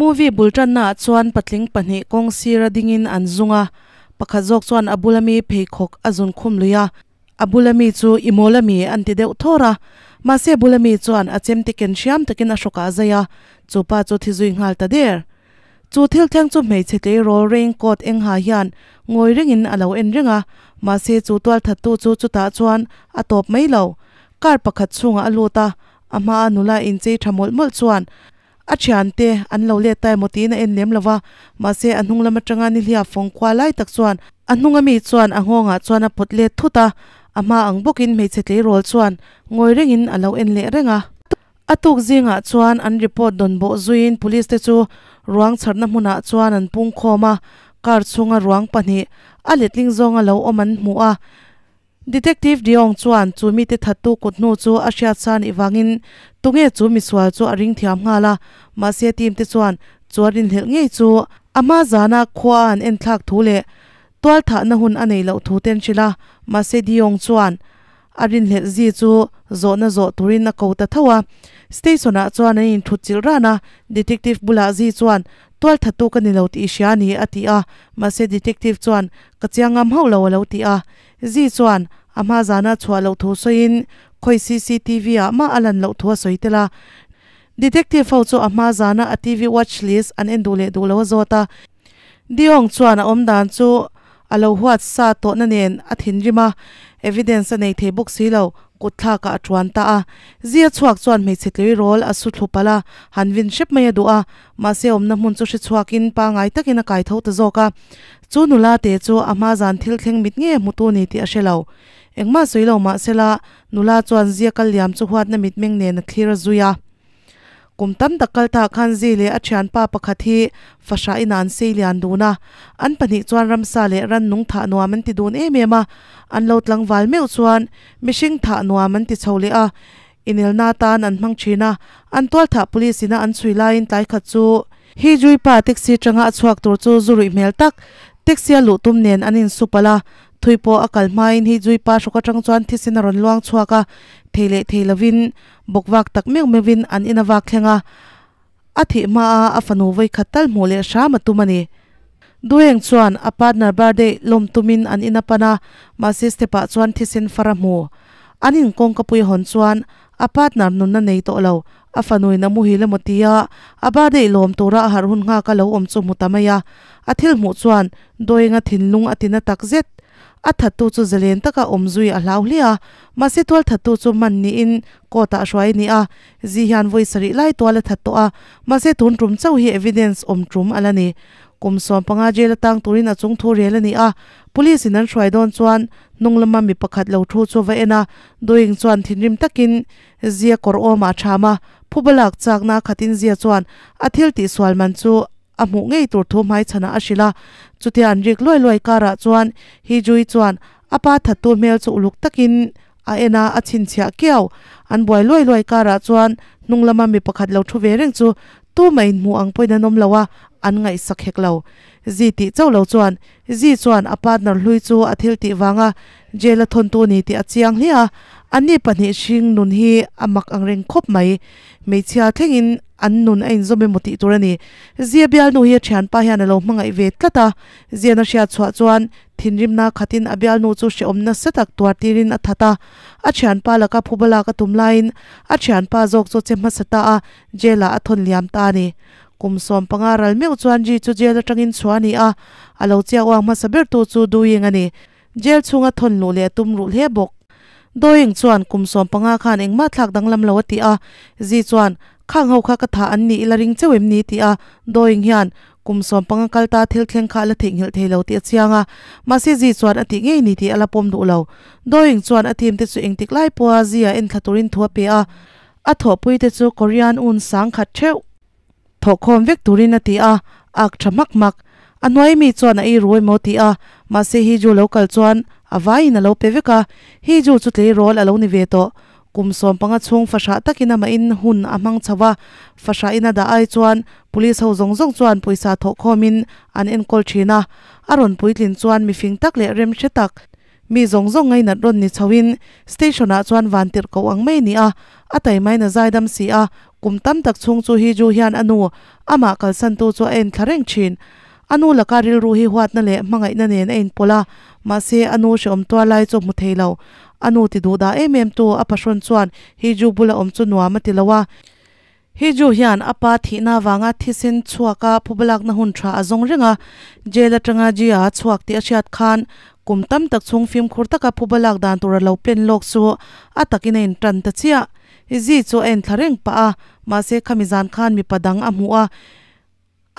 Movie bul tannaah chuan patling pahnih kawng sira dingin an zung a, pakhat zawk chuan a bula mi pheikhawk a zun khum lui a, a bula mi chu i mawl ami an ti deuh thawr a, mahse bula mi chuan a chemte ken hriam takin a hrawkah a zai a, chu pa chu thi zui nghal ta der. Chu thil thleng chu hmeichhe tleirawl rain coat eng ha hian ngawi rengin a lo en reng a, mahse chu tualthattu chu chutah chuan a tawp mai lo. Car pakhat chhungah a lut a, a hmaa nula inchei tha mawlh mawlh chuan a thiante an lo let ta emaw tiin a en lem lo va, mahse a hnung lam atanga nihliap fawng khua lai tak chuan a hnunga mi chuan a nghawngah chuan a pawt let thut a, a hma ang bawkin hmeichhe tleirawl chuan ngawi rengin a lo en leh reng a. A tuk zingah chuan an report dawn bawh zuiin police te chu ruang chharna hmunah chuan an pung khawm a, car chhunga ruang pahnih a letling zawnga lo awm an hmu a. Detective Diong chuan chu mite thattu kut hnu chu a hriat sa nih vangin tunge chu misual chu a ring thiam nghal a, mahse team te chuan chu a rinhlelh ngei chu a hma zana khua a an enthlak thu leh tualthahna hun a neih loh thu te an hrilh a, mahse Diong chuan A rinhlelh zi chu zawhna zawh turin a ko ta tho a. Station ah chuan an inthut chilh ran a, Detective bulah zi chuan, Tualthattu ka ni lo tih i hria a ni, a ti a. Mahse Detective chuan, Ka chiang ngam hauh lo a lo ti a. Zi chuan a hma zana chhuah loh thu sawiin khawi cctv ah mah a lan loh thu a sawi tel a. Detective ho chu a hma zana a TV watch list an en duh leh duh lo a zawt a. Diong chuan a awm dan chu a lo huat sa tawhna nen a thinrim a, evidence a nei thei bawk si lo, kut thlakah a tuan ta a. Zia chhuak chuan hmeichhe tleirawl a su thlu palh a, han vin hrep mai a duh a, mahse awmna hmun chu hre chhuakin pangai takin a kai tho ta zawk a. Chu nula te chu a hma zan thil thleng mit nge hmutu ni tih a hre lo. Engmah sawi lo mahsela nula chuan Zia kal liam chu huatna mitmeng nen a thlir a zui a. Kum tam tak kal ta khan Zi leh a thianpa pakhat hi fahrah inah an sei lian dun a, an pahnih chuan ramsa leh rannung thah nuam an ti dun em em a, an lo tlangval meuh chuan mihring thah nuam an ti chho leh a, inelna atan an hmang thin a, an tualthah police ina an chhui laiin tlai khat chu hi Juipa taxi tanga a chhuak tur chu zu ruih hmel tak taxi a luh tum nen an insu palh a, thui pawh a kal hmain hi Juipa hrawk atang chuan thisen a rawn luang chhuak a, thei leh thei lovin Bawk vak tak meuh meuhin an in a vak thleng a, a thih hmaa a fanu vawikhat tal hmuh leh hram a tum a ni. Dueng chuan a partner birthday lawm tumin an in a pan a, mahse step ah chuan thisen far a hmu. An in kawngka pui hawn chuan a partner nunna nei tawh lo, a fanuin a muhil emaw tia a birthday lawm tura a harh hun nghak a lo awm chu hmu ta mai a. A thil hmuh chuan Duenga thinlung a tina tak zet. A thattu chu zalen taka awm zui a hlau hle a, mahse tual thattu chu man niin court ah hruai a ni a, zi hian vawi sarih lai tual a that tawh a, mahse tun tum chauh hi evidence awm tum a la ni. Kum 15 jail atang turin a chung thu rel a ni a, police in an hruai dawn chuan hnung lama mi pakhat lo thu chu va en a, Doing chuan thinrim takin Zia kawr awmah a tham a, phuba lak chakna khatin Zia chuan a thil tihsual man chu a hmuh ngei tur thu hmaichhanah a hrilh a, chutia an rik luai luai karah chuan Hijui chuan a pa thattu hmel chu uluk takin a en a, a chhinchhiah kiau. An buai luai luai karah chuan hnung lama mi pakhat lo thu ve reng chu tumah inhmuh ang pawhin an awm lo a, an ngaihsak hek lo. Zi tih chauh lo chuan Zi chuan a partner hlui chu a thil tih vanga jail a thawntu a ni tih a chiang hle a, anni pahnih hring nun hi a mak ang reng khawp mai. Hmeichhia thlengin an nun a inzawm emaw tih tur a ni. Zia bialnu hi a thianpa hian a lo hmangaih ve tlat a, Zian a hriat chhuah chuan thinrimna khatin a bialnu chu hrehawm nasa tak tuar tirin a that a, a thianpa laka phuba lak a tum laiin a thianpa zawk chu che hmasa ta a, jail ah a thawn liam ta a ni. Kum 15 ral meuh chuan Ji chu jail atangin chhuah a ni a, a lo chiah uang hmasa bertu chu Duing a ni. Jail chhunga thawn luh leh a tum ruh hle bawk. Doing chuan kum 15 khan engmah thlak danglam lo a ti a, Ji chuan, Khang ho kha ka thah an nih ila ring cheu em ni? ti a, Doing hian kum 15 kal ta thil thleng kha a la theihnghilh thei lo tih a chiang a, mahse Ji chuan a tih ngei ni tih a la pawm duh lo. Doing chuan a team te chu engtik lai pawha Ji a enthla turin thu a pe a, a thawhpui te chu Korean un sang khat theuh. Thawhkhawm vek turin a ti a, ak tha hmak hmak. A hnuai mi chuan a ei ru emaw ti a, mahse Hiju lo kal chuan a vaiin a lo pe vek a, Hiju chu tleirawl a lo ni ve tawh. Kum 15 chhung fahrah takin amahin hun a hmang chho a, fahrah in a dah ai chuan police ho zawng zawng chuan pawisa thawhkhawmin an enkawl thin a, a rawn puitlin chuan mifing tak leh remhre tak Mi zawng zawng ngainat rawn ni chhoin station ah chuan van tirh koh ang mai a ni a, a taimain a zaidam si a, Kum tam tak chhung chu Hiju hian a nu, amah kalsantu chu a en thla reng thin. A nu laka rilru hi huatna leh hmangaihna nen a inpawlh a, mahse a nu hrehawm tuar lai chu a hmu thei lo. A nu ti duh dah em em tu a pahrawn chuan Hiju bula awm chu nuam a ti lo a. Hiju hian a pa thihna avanga thisen chhuaka phubalakna hun tha a zawng reng a, jail atanga Jia a chhuak tih a hriat khan kum tam tak chhung fimkhur taka phubalak dan tur a lo plan lawk chu a takin a intan ta chiah. Zi chu a enthla reng pah a, mahse khami zan khan mipa dang a hmuh a,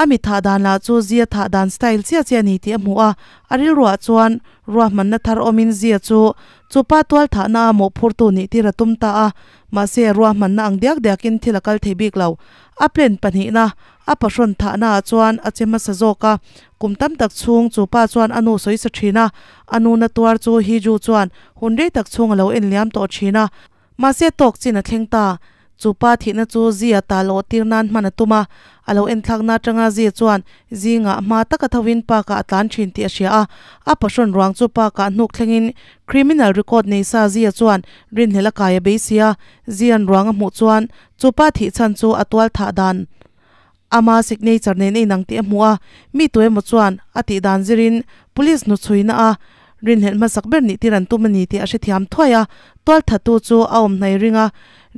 a mi thah dan lah chu Zia thah dan style chiah chiah a ni tih a hmuh a, a rilruah chuan ruahmanna thar awmin Zia chu chupa tual thahna a mawhphurtu nih tir a tum ta a, mahse ruahmanna ang diak diakin thil a kal thei bik lo. A plan pahnihna, a pahrawn thahna ah chuan a che hmasa zawk a, kum tam tak chhung chupa chuan a nu sawi sa thin a, a nu na tuar chu Hiju chuan hun rei tak chhung a lo en liam tawh thin a, Mahse tawk chin a thleng ta. Chu pa thihna chu Zia tal awh tir nan hman a tum a. A lo enthlakna atanga Zia chuan zingah hma taka thovin park-ah a tlan thin tih a hria a. A pahrawn ruang chu park-ah hnuk thlengin criminal record nei sa Zia chuan rinhlelh a kai a beisi a. Zia'n ruang a hmuh chuan chu pa thih chhan chu a tual thah dan ama signature nen a inang tih a hmu a. Mi tu emaw chuan a tih dan zirin police hnuchhuina a rinhlelh hmasak ber nih tir an tum a ni tih a hrethiam thuai a. Tualthatu chu a awm hnai ring a,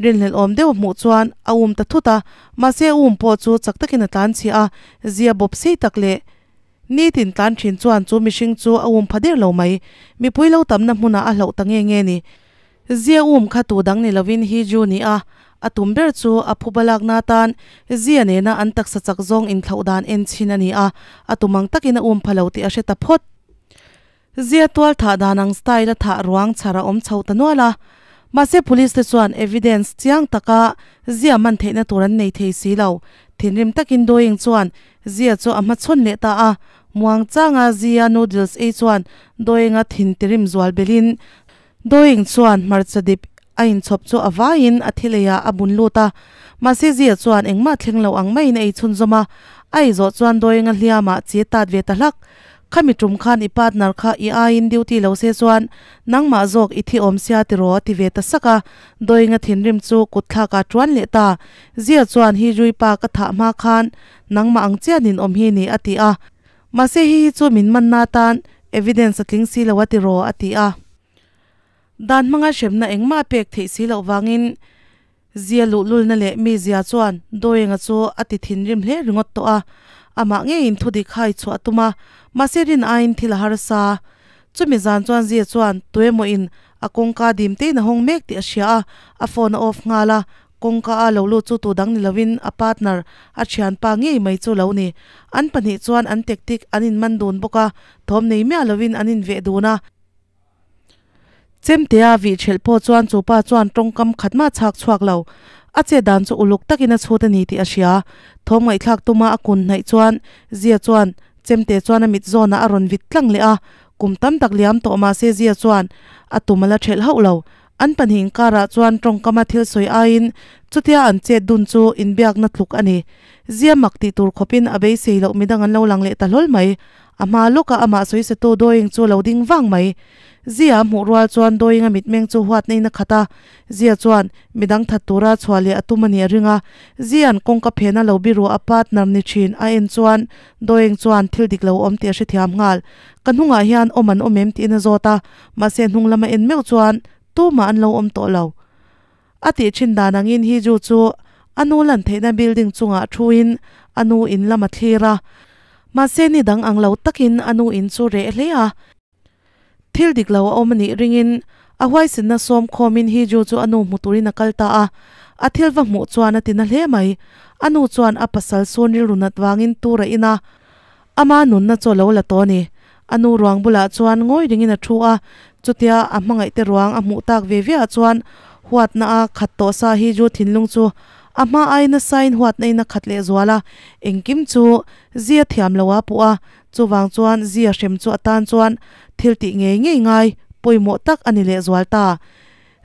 rinhlelh awm deuh hmuh chuan a um ta thut a. Mahse a um pawh chu chak takin a tlan chhiah a, zia bawp sei tak leh nitin tlan thin chuan chu mihring chu a um pha der lo mai. Mipui lo tamna hmunah a hlauh ta nge nge ni. Zia um kha tu dang ni lovin hi Ju ni a, a tum ber chu a phuba lakna atan Zia nena an taksa chak zawng inthlauh dan en chhin a ni a, a tum ang takin a um pha lo tih a hre ta phawt. Zia tual thah dan ang style a thah ruang chhar a awm chho ta nual a, mahse police te chuan evidence chiang taka Zia man theihna tur an nei thei si lo. Thinrim takin Doying chuan Zia chu a hmachhawn leh ta a, muangchanga Zia noodles ei chuan Doying-a thin tirim zual belhin Doing chuan hmarcha dip a inchhawp chu a vaiin a thi leiah a bun lut a, mahse Zia chuan engmah thleng lo ang maiin a ei chhunzawm a, a ei zawh chuan Doing a hliamah chi a tat ve ta hlak. Khami tum khan i partner kha i aiin duty lo se chuan nangmah zawk i thi awm sia tiraw a ti ve ta sak a, Doing a thinrim chu kut thlakah a tuan leh ta. Zia chuan hi Jui pa ka thah hma khan nangmah ang chian in awm hi ni a ti a, mahse hi hi chu min manna atan evidence a tling si lo a tiraw a ti a. Dan hmanga hremna engmah a pek theih si loh vangin Zia luhlulna leh mi zia chuan Doenga chu a ti thinrim hle ringawt tawh a, amah ngeiin thudik hai chhuah a tum a, mahse rin aiin thil a harsa. Chumi zan chuan Zia chuan tuemaw in a kawngka dim tein a hawng mek tih a hria a, a phone a off nghal a, kawngka a lo lut chu tu dang ni lovin a partner, a thianpa ngei mai chu lo ni. An pahnih chuan an tactic an inman dun bawk a, thawm nei miah lovin an inveh dun a. Chemtea vih ṭhelh pawh chuan chu pa chuan tawngkam khat mah chhak chhuak lo. A che dan chu uluk takin a chhut a ni tih a hria. Thawm ngaihthlak tuma a kun hnaih chuan Zia chuan Chemte chuan a mit zawnah a rawn vit tlang leh a. Kum tam tak liam tawh mah se Zia chuan a tum a la ṭhelh hauh lo. An pahnih inkarah chuan tawngkama thil sawi aiin chutia an chet dun chu inbiakna tluk a ni. Zia mak tih tur khawpin a beisei loh midang an lo lang leh ta hlawl mai. A hma lawkah amah sawisatu Doing chu lo ding vang mai. Zia a hmuh rual chuan Doing a mitmeng chu huatna in a khat a. Zia chuan midang that tura chhuah leh a tum a nih a ring a. Zia'n kawngka phena lo biru a partner ni thin a en chuan Doing chuan thil dik lo awm tih a hrethiam nghal. Ka hnungah hian awm an awm em tiin a zawt a. Mahse hnung lama en meuh chuan tumah an lo awm tawh lo. A tih thin dan angin Hiju chu a nu lan theihna building chungah thuin a nu in lam a thlir a. Mahse ni dang ang lo takin a nu in chu reh hle a. Thil dik lo a awm a nih ringin a huaisinna sawm khawmin Hiju chu a nu hmu turin a kal ta a. A thil va hmuh chuan a ti na hle mai. A nu chuan a pasal sawn rilru nat vangin tur a in a. Ama nunna chu a lo la tawh a ni. A nu ruang bulah chuan ngawi ringin a thu a, chutia a hmangaihte ruang a hmuh tak ve viah chuan huatna a khat tawh sa hi Ju thinlung chu a hma ai nasain huatna in a khat leh zual a, engkim chu Zia thiam lo a puh a, chuvang chuan Zia hrem chu a tan chuan thil tih ngei ngei ngai pawimawh tak a ni leh zual ta.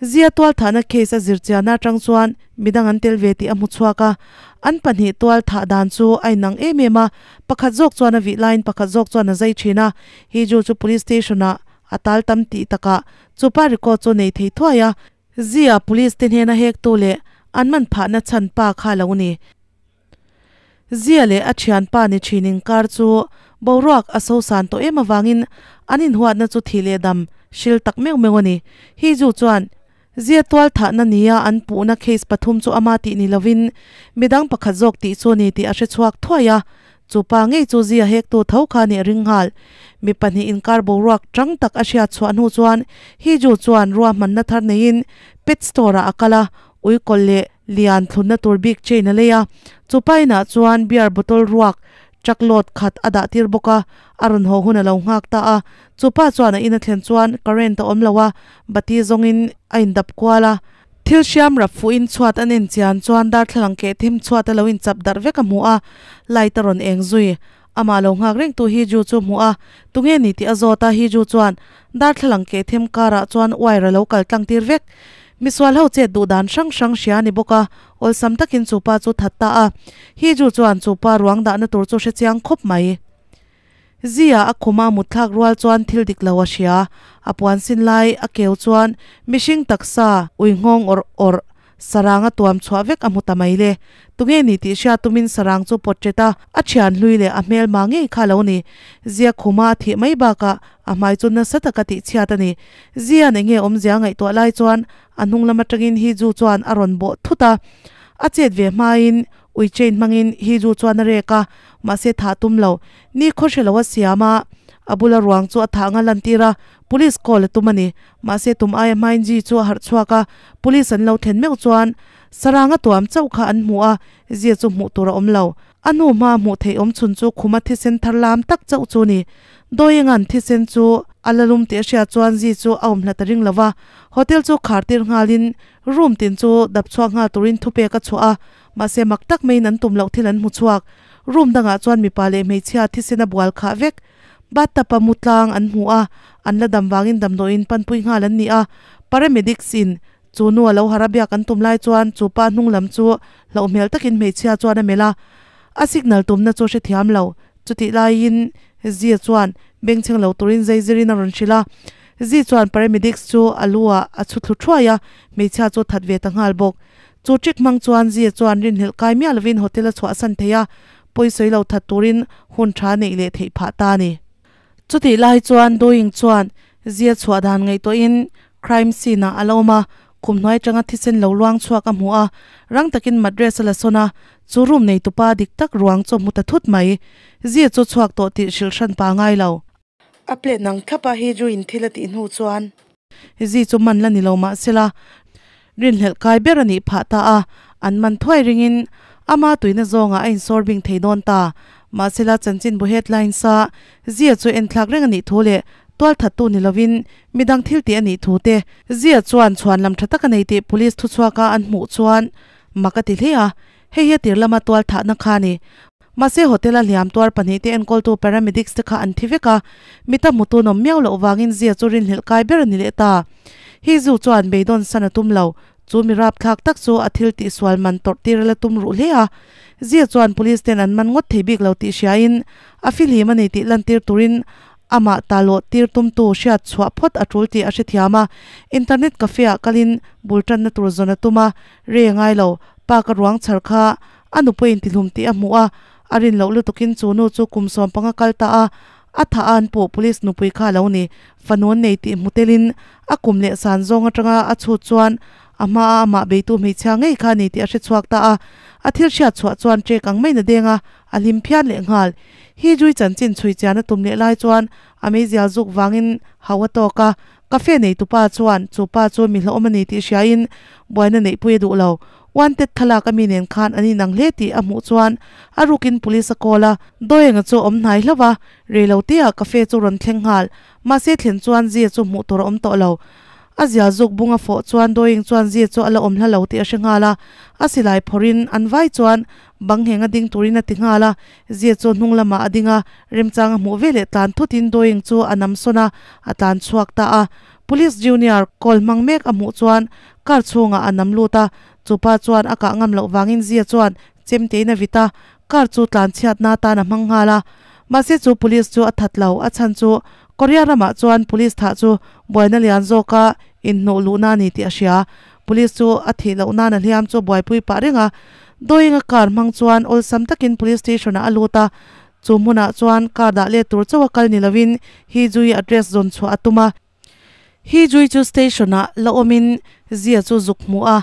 Zia tualthahna case a zirchiahna atang chuan midang an tel ve tih a hmu chhuak a, an pahnih tual thah dan chu a inang em em a, pakhat zawk chuan a vih laiin pakhat zawk chuan a zai thin a, hi ju chu police station ah a tal tam tih takah chupa record chu nei thei thuai a. Zia police te hnena hektu leh an man phahna chhan pa kha lo ni. Zia leh a thianpa ni thin inkar chu boruak a sosan tawh em avangin an inhuatna chu thih leh dam hril tak meuh meuh a ni. Hi zu chuan Zia tual thahna nia an puhna case pathum chu ama tih ni lovin midang pakhat zawk tih chu a ni tih a hre chhuak thuai a. Chu pa ngei chu Zia hektu tho kha nih a ring nghal. Mi pahnih inkar boruak tang tak a hriat chhuah hnu chuan Hiju chuan ruahmanna thar neiin pet store ah a kal a, uikawl leh lian thlunna tur bik chain a lei a. Chu pa inah chuan beer bottle ruak truck load khat a dah tir bawk a, a rawn haw hun a lo nghak ta a. Chu pa chuan a in a thlen chuan current a awm lo a, bati zawngin a indap kual a. Thil hriam rap fuhin chhuat an en chian chuan darthlalang keh them chhuat a lo inchap darh vek a hmu a, light a rawn eng zui. Amah lo nghak reng tu hi Ju chu hmu a, tunge ni tih a zawt a, hi Ju chuan darthlalang keh them karah chuan wire a lo kal tlang tir vek. Misual ho chet duh dan hrang hrang hria a ni bawk a, awlsam takin chu pa chu that ta a. Hi Ju chuan chu pa ruang dahna tur chu hre chiang khawp mai. Zia a khuma mutthlak rual chuan thil dik lo a hria. A puan sin lai a keu chuan mihring taksa ui nghawng awrh awrh sarang a tuam chhuah vek a hmu ta mai le. Tunge ni tih hria tumin sarang chu pawt ṭet a, a thian hlui leh a hmel ma ngei kha lo ni. Zia khuma a thih mai bakah a hmai chu nasa taka tih chhiat a ni. Zia'n enge awmzia ngaihtuah lai chuan a hnung lam atangin hi zu chuan a rawn bawh thut a. A chet ve hmain Ui chain hmangin hi zu chuan a rek a, mahse thah tum lo. Ni khaw hre lo a siam a, a bula ruang chu a thah anga lantir a, police call a tum a ni. Mahse tum aia hmain Ji chu a harh chhuak a, police an lo thlen meuh chuan sarang a tuam chauh kha an hmu a, Ji chu hmuh tur a awm lo. A hnu hma hmuh theih awm chhun chu khuma thisen thar lam tak chauh chu ni. Dawienga'n thisen chu a la lum tih a hriat chuan Ji chu a awm hlat a ring lo va, hotel chu khar tir nghalin room tin chu dap chhuak nghal turin thupek a chhuah a, Mahse mak tak maiin an tum loh thil an hmu chhuak. Room dangah chuan mipa leh hmeichhia thisen a bual khah vek. Bathtub a mu tlang an hmu a, an la dam vangin damdawiin panpui nghal an ni a. Paramedics in chu nu a lo har a biak an tum lai chuan chu pa hnung lam chu hlauh hmel takin hmeichhia chuan a melh a. A signal tumna chu hrethiam lo. Chutih laiin Zia chuan bengchheng lo turin zeizirin a rawn hrilh a. Zi chuan paramedics chu a lu ah a chhu thlu thuai a, hmeichhia chu that ve ta nghal bawk. Chu trick hmang chuan Zia chuan rinhlelh kai miah lovin hotel a chhuahsan thei a, pawisawi lo that turin hun tha neih leh theih phah ta a ni. Chutih lai chuan Doing chuan Zia chhuah dan ngaihtuahin crime scene ah a la awm a, khum hnuai atanga thisen lo luang chhuak a hmu a, rang takin mattress a la sawn a, chu room nei tupa dik tak ruang chu a hmu ta thut mai. Zia chu chhuak tawh tih hrilh hran pa ngai lo. A plate nang thlap a hi Juin thil a tih hnu chuan. Zi chu man la ni lo mah sela rinhlelh kai ber a nih phah ta a, an man thuai ringin ama tuina zawngah a insawr bing thei dawn ta. Mahsela chanchinbu headlines a Zia chu enthlak reng a nih thu leh tualthattu ni lovin midang thil tih a nih thu te Zia chuan chhuan lam tha tak a nei tih police thuchhuaka an hmuh chuan mak a ti hle a, hei hi a tir lama tualthahna kha a ni. Mahse hotel-a hliam tuar pahnihte enkawltu paramedics te kha an thi vek a, mita hmutu nawm miau loh vangin Zia chu rinhlelh kai ber a ni leh ta. Hi zu chuan beidawn san a tum lo, chu mi rapthlak tak chu a thil tihsual man tawrh tir a la tum ruh hle a. Zia chuan police ten an man ngawt thei bik lo tih hriain a fihlim a ni tih lantir turin amah talawh tir tumtu hriat chhuah phawt a tul tih a hrethiam a. Internet cafe-ah kalin bul tanna tur zawn a tum a, rei a ngai lo, park a ruang chhar kha A nupui intihlum tih a hmuh a, a rin loh lutukin chu nu chu kum 15 kal ta a, a thah a an puh police nupui kha a lo ni. Fanu an nei tih hmu telin a kum leh san zawng atanga a chhut chuan a hmaa amah beitu hmeichhia ngei kha a ni tih a hre chhuak ta a, a thil hriat chhuah chuan ṭek ang maiin a deng a, a hlim phian leh nghal. Hi Jui chanchin chhui chian a tum leh lai chuan a meizial zuk vangin hau a tawk a, cafe neitupa chuan chu pa chu mi hlauhawm a ni tih hriain buaina neihpui a duh lo. Wanted thlalak a mi nen khan an inang hle tih a hmuh chuan a rukin police a call a, Doenga chu a awm hnai hlauh a, reilo teah cafe chu rawn thleng nghal. Mahse thlen chuan Zia chu hmuh tur a awm tawh lo. A zial zuk bung a fawh chuan Doeng chuan Zia chu a la awm hla lo tih a hre nghal a, a silai phawrhin an vai chuan bang ngheng a ding turin a ti nghal a, Zia chu hnung lamah a ding a, remchang a hmuh veleh tlan thutin Doeng chu a nam sawn a, a tlan chhuak ta a. Police junior call hmang mek a hmuh chuan car chhungah a nam lut a, chupa chuan a kah ngam loh vangin Zia chuan chemtein a vit a, car chu tlan chhiatna atan a hmang nghal a. Mahse chu police chu a that lo, a chhan chu Korea ramah chuan police thah chu buaina lian zawka inhnawh luhna a ni tih a hria. Police chu a thih loh nan a hliam chu a buaipui pah reng a. Dawinga car hmang chuan awlsam takin police station ah a lut a. Chu hmunah chuan car dah let tur chauh a kal ni lovin Hi Jui address zawn chhuah a tum a. Hi Jui chu station ah la awmin Zia chu zuk hmu a.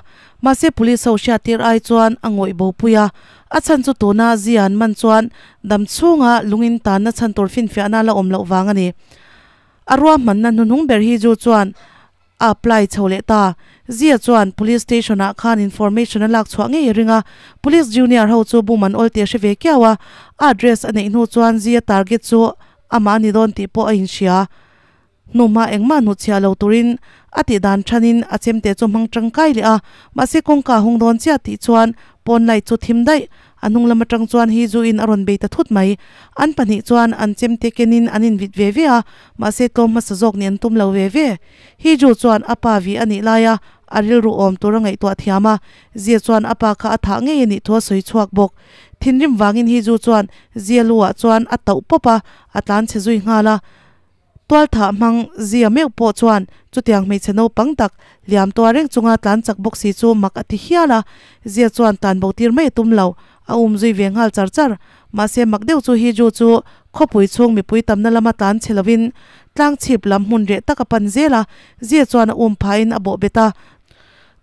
Mahse police ho hriattir ai chuan a ngawih bo pui a. A chhan chu tuna Zia an man chuan dam chhunga lungin tanna chhan tur finfiahna la awm loh vang a ni. A ruahmanna hnuhnung ber hi Ju chuan a apply chho leh ta. Zia chuan police station ah khan information a lak chhuah ngei a ring a, police junior ho chu bum an awl tih a hre ve kiau a, a address a neih hnu chuan Zia target chu amah a ni dawn tih pawh a inhria. Hnuhma engmah hnuchhiah lo turin a tih dan thanin a chemte chu hmang tangkai leh a, mahse kawngka a hung dawn chiah tih chuan pawn light chu thim daih. A hnung lam atang chuan hi zu in a rawn bei ta thut mai. An pahnih chuan an chemte kenin an invit ve ve a, mahse tlawm hmasa zawk nih an tum lo ve ve. Hi ju chuan a pa vi a nih laia a rilru awm tur a ngaihtuah thiam a, Zia chuan a pa kha a thah ngei a nih thu a sawi chhuak bawk. Thinrim vangin hi ju chuan Zia lu ah chuan a tauh pawp a, a tlan chhe zui nghal a. Tualthah hmang Zia meuh pawh chuan chutiang hmeichhe naupang tak liam tuar reng chunga tlan chak bawk si chu mak a ti hial a, Zia chuan tlan bo tir mai a tum lo, a um zui ve nghal char char. Mahse mak deuh chu hi Ju chu khawpui chhung mipui tamna lama tlan chhe lovin tlang chhip lam hmun reh tak a pan zel a, Zia chuan a um phahin a bawh bet a.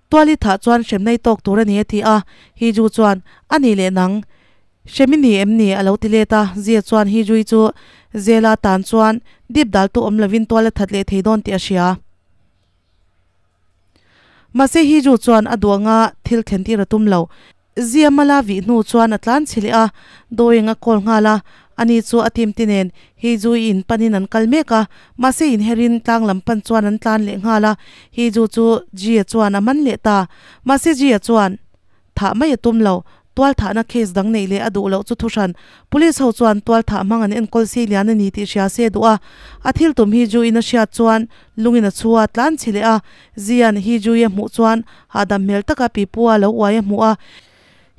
Tuali thah chuan hremnei tawk tur a ni a ti a, Hi Ju chuan, A ni leh nang. Hrem i ni em ni? A lo ti let a, Zia chuan hi Jui chu Zela tan chuan dip daltu awm lovin tual a that leh thei dawn tih a hria. Mahse hi Ju chuan a duh anga thil thlen tir a tum lo. Zia mala vih hnu chuan a tlan chhi leh a, Doeng a call nghal a, ani chu a team te nen hi Jui in panin an kal mek a, mahse inherin tlang lam pan chuan an tlan leh nghal a, hi Ju chu Jia chuan a man leh ta. Mahse Jia chuan. Thah mai a tum lo. Tual thahna case dang neih leh a duh loh chu thuhran. Police ho chuan tual thah hmang an enkawl si lian a ni tih hria se duh a. A thil tum hi Ju in a hriat chuan lungin a chhu a, tlan chhi leh a. Zian hi Ju i a hmuh chuan hahdam hmel taka pipu a lo uai a hmuh a.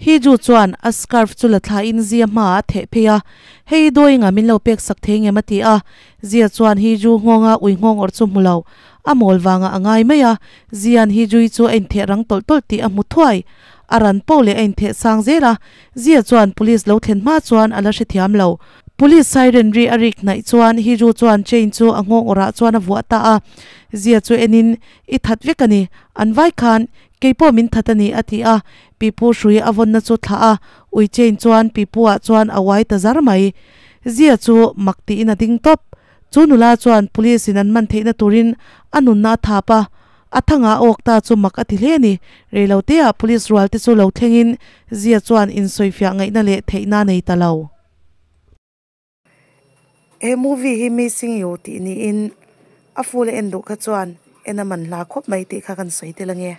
Hi Ju chuan a scarf chu la thlain Zia hmaah a theh phei a. Hei dawingah min lo pek sak thei ngem a ti a. Zia chuan Hi Ju nghawnga ui nghawng awrh chu hmu lo. A mawl vangah a ngai mai a, Zian hi Jui chu a intheh rang tawlh tawlh tih a hmu thuai. A ran poh leh a intheh sang zel a, Zia chuan police lo thlen hma chuan a la hrethiam lo. Police siren ri a rik hnaih chuan hi Ju chuan chain chu a nghawng awrah chuan a vuah ta a. Zia chu enin, I that vek a ni, an vai khan keipawh min that a ni a ti a, pipu hrui a vawnna chu thlah a, ui chain chuan pipu ah chuan a uai ta zar mai. Zia chu mak tiin a ding tawp. Chu nula chuan police in an man theihna turin a nunna a thap a, a thangah a awk ta chu mak a ti hle a ni. Reiloteah police rual te chu lo thlengin Zia chuan insawifiah ngaihna leh theihna a nei ta lo. He movie hi Missing You tih niin a full a en duh kha chuan en a man hla khawp mai tih kha kan sawi tel ange.